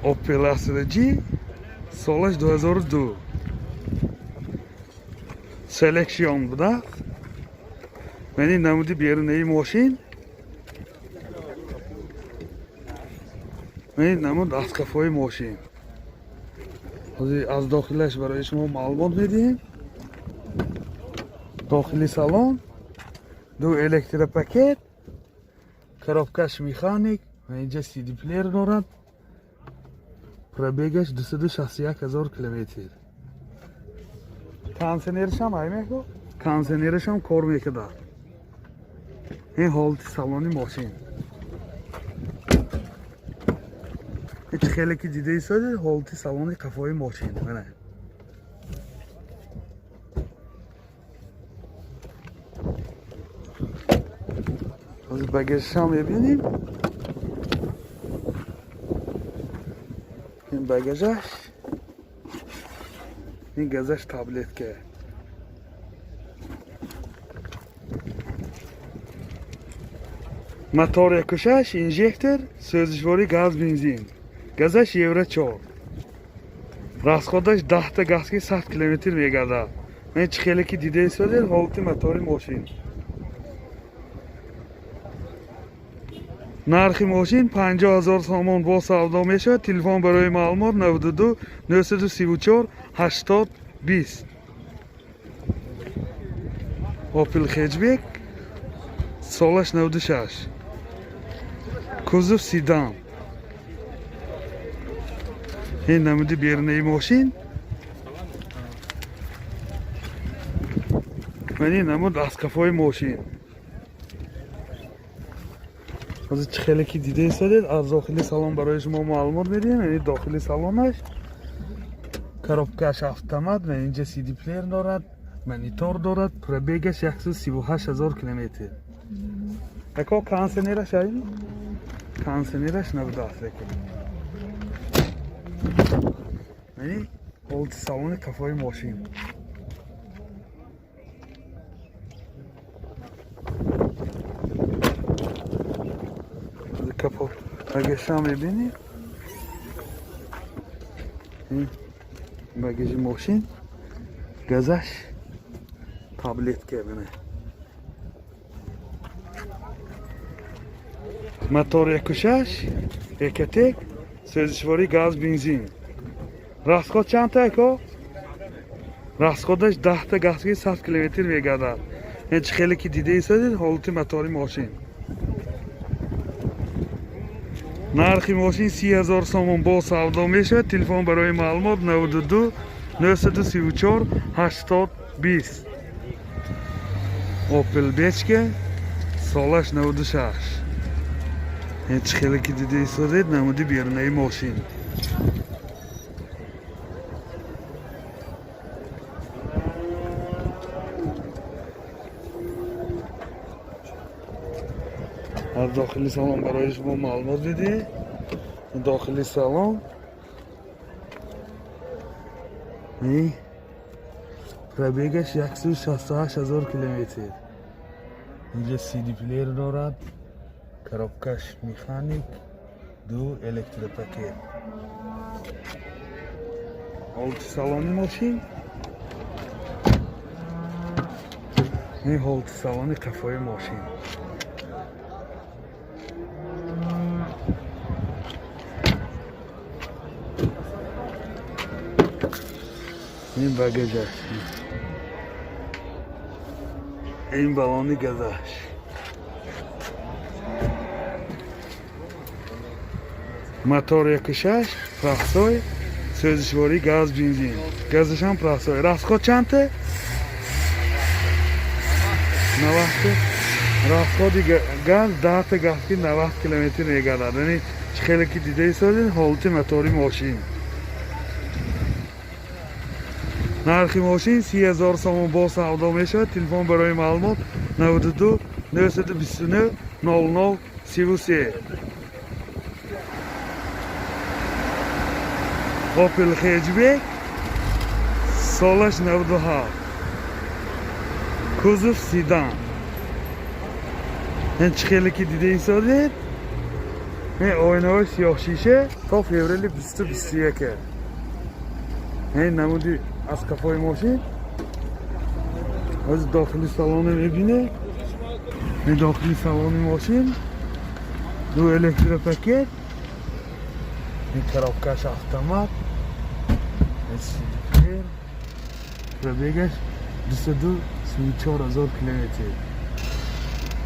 Opel Astra G, солаш 2002, Selection буда. Мани намуди берунаи мошин, мани намуд аз қафои мошин. Ҳозир аз дохилаш барои шумо маълумот медиҳем. Дохили салон ду электропакет, коробкаш механик ва инҷа CD плеер дорад. Пробегаш 261 ҳазор километр. Кондиционерашам ай меко, кондиционерашам кор мекунад. Ин ҳолати салони мошин. Ҳеч хеле ки дида истодед, ҳолати салони қафои мошин, мана. Ҳозир багажашам мебинем. Ин багажаш, ин газаш таблетка. Мотор 1,6 инжектор, сӯзишворӣ газ бензин, газаш Евро 4, расходаш 10-та газки 100 километр мегардад. Мен чӣ хеле ки дида истодед, ҳолати мотори мошин. Нархи мошин 50 ҳазор сомон, бо савдо мешавад. Телефон барои маълумот 92 934 80 20. Opel Hatchback, солаш 96, кузов седан. Ин намуди берунаи мошин, ман ин намуд аз қафои мошин. Ҳозир чӣ хеле ки дида истодед, аз дохили салон барои шумо маълумот медиҳем. Яъне дохили салонаш, коробкаш автомат ва инҷа CD плеер дорад, монитор дорад. Пробегаш 138 ҳазор километр. Ако, кондиционераш ай, кондиционераш набудааст лекин. Яъне ҳолати салони қафои мошин. Капот, багажам мебинӣ. Ин багажи мошин, газаш таблетка, бина. Мотор 1,6 Ecotec, сӯзишворӣ газ бензин. Расход чандта, ако? Расходаш 10-та газки 100 километр мегардад. Ин чӣ хеле ки дида истодед, ҳолати мотори мошин. Нархи мошин 30 ҳазор сомон, бо савдо мешавад. Телефон барои маълумот 92 934 80 20. Opel Бечка, солаш 96. Ин чӣ хеле ки дида истодед, намуди берунаи мошин. Аз дохили салон барои шумо маълумот дидӣ. Дохили салон. И пробегаш 168 ҳазор километр. Инҷа CD плеер дорад, коробкаш механик, ду электропакет. Ҳолати салони мошин. Ин ҳолати салони қафои мошин. Ин багажаш, ин баллони газаш. Мотор 1,6 простой, сӯзишворӣ газ бензин, газашам простой. Расход чандта? 90. Расходи газ 10-та газки 90 километр мегардад. Яъне чӣ хеле ки дида истодед, ҳолати мотори мошин. Нархи мошин 30 ҳазор сомон, бо савдо мешавад. Телефон барои маълумот 92 929 00 33. Opel Hatchback, солаш 97, кузов седан. Ин чӣ хеле ки дида истодед. Оинаҳои сиёҳшиша то феврали 2021. Ин намуди аз қафои мошин. Ҳозир дохили салона мебине. Ин дохили салони мошин, ду электропакет, ин коробкаш автомат, CD, пробегаш 234 000 километр.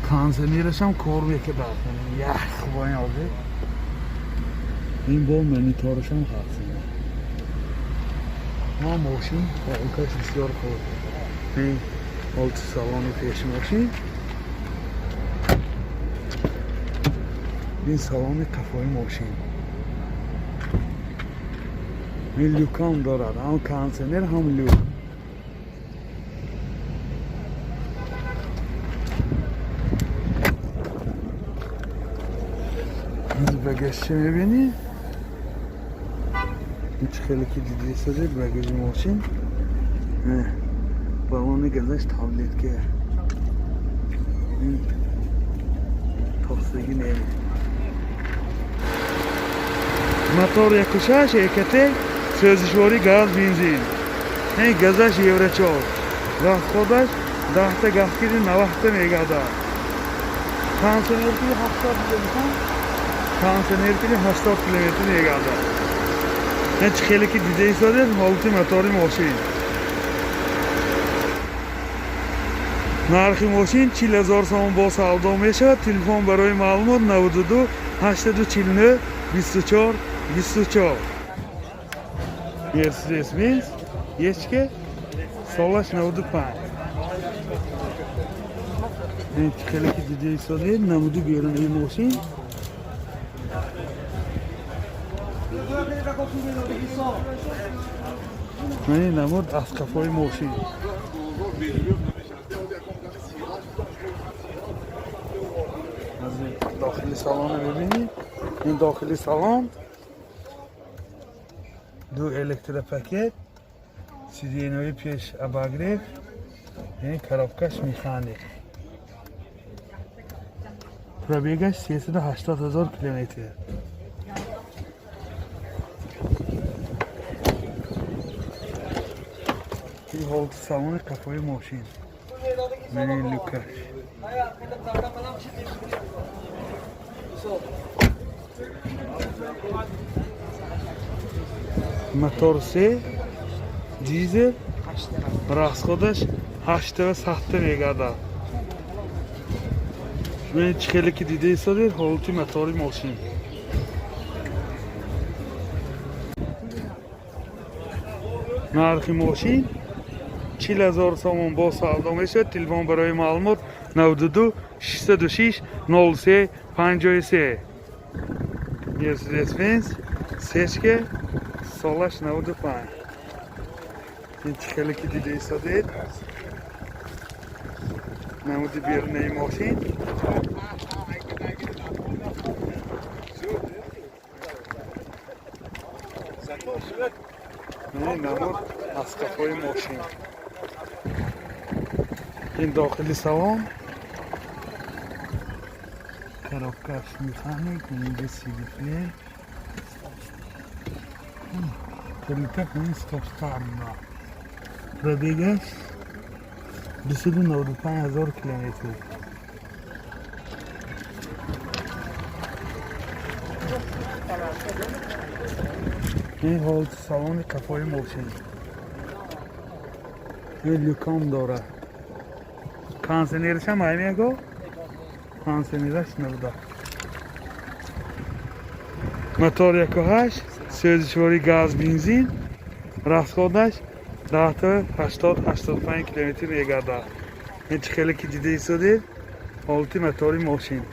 Кондиционерашам кор мекунад, ях бо ин оби. Ин бо мониторашам ҳаст. Ма мошин ҳолкаш бисёр хуб. Ин ҳолати салони пеши мошин, ин салони қафои мошин. Ин люкам дорад, ҳам кондиционер, ҳам люк. Багажча мебинӣ, ин чӣ хеле ки диди созед, багажи мошин, баллони газаш таблетка, ин тохтагӣ не. Мотор 1,6 ЭКТ, сӯзишворӣ газ, бензин. Ин газаш евро 4. Расходаш 10-та газ киди, 90-та мегардад. Кондиционер киди, 70 километр, кондиционер киди, 80 километр мегардад. Ин чӣ хеле ки дида истодед, ҳолати мотори мошин. Нархи мошин 40 000 сомон, бо савдо мешавад. Телефон барои маълумот 92 849 24 24. Мерседес Бенз ечка, солаш 95. Ин чӣ хеле ки дида истодед, намуди берунаи мошин. Ин намуд аз қафои мошин. Аз дохили салона мебинӣ. Ин дохили салон, ду электропакет, сиденьяҳои пеш обогрев, ин коробкаш механик. Пробегаш 380 000 километр. Ин ҳолати салони қафои мошин. Мани люкаш. Мотор се, дизел, расходаш ҳаштава сахта мегардад. Шумо чӣ хеле ки дида истодед, ҳолати мотори мошин. Нархи мошин 40 000 сомон, бо савдо мешавад. Телефон барои маълумот 92 606 03 53. Мерседес Бенз сечка, солаш 95. Ин чӣ хеле ки дида истодед, намуди берунаи мошин. Ин намуд аз қафои мошин. Ин дохили салон, коробкаш механик, инҷа CD плеер, плита, ин стоп старт. Пробегаш 295 000 километр. Ин ҳолати салони қафои мошин. Ин люкам дорад. Кондиционерашам аймего, кондиционераш набуда. Мотор 1,8, сӯзишворӣ газ, бензин, расходаш 10-та 80, 85 километр мегардад. Ин чӣ хеле ки дида истодед, ҳолати мотори мошин.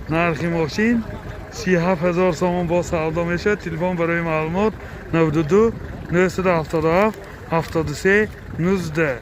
Нархи мошин 37 000 сомон, бо савдо мешавад. Телефон барои маълумот 92 977 73 19.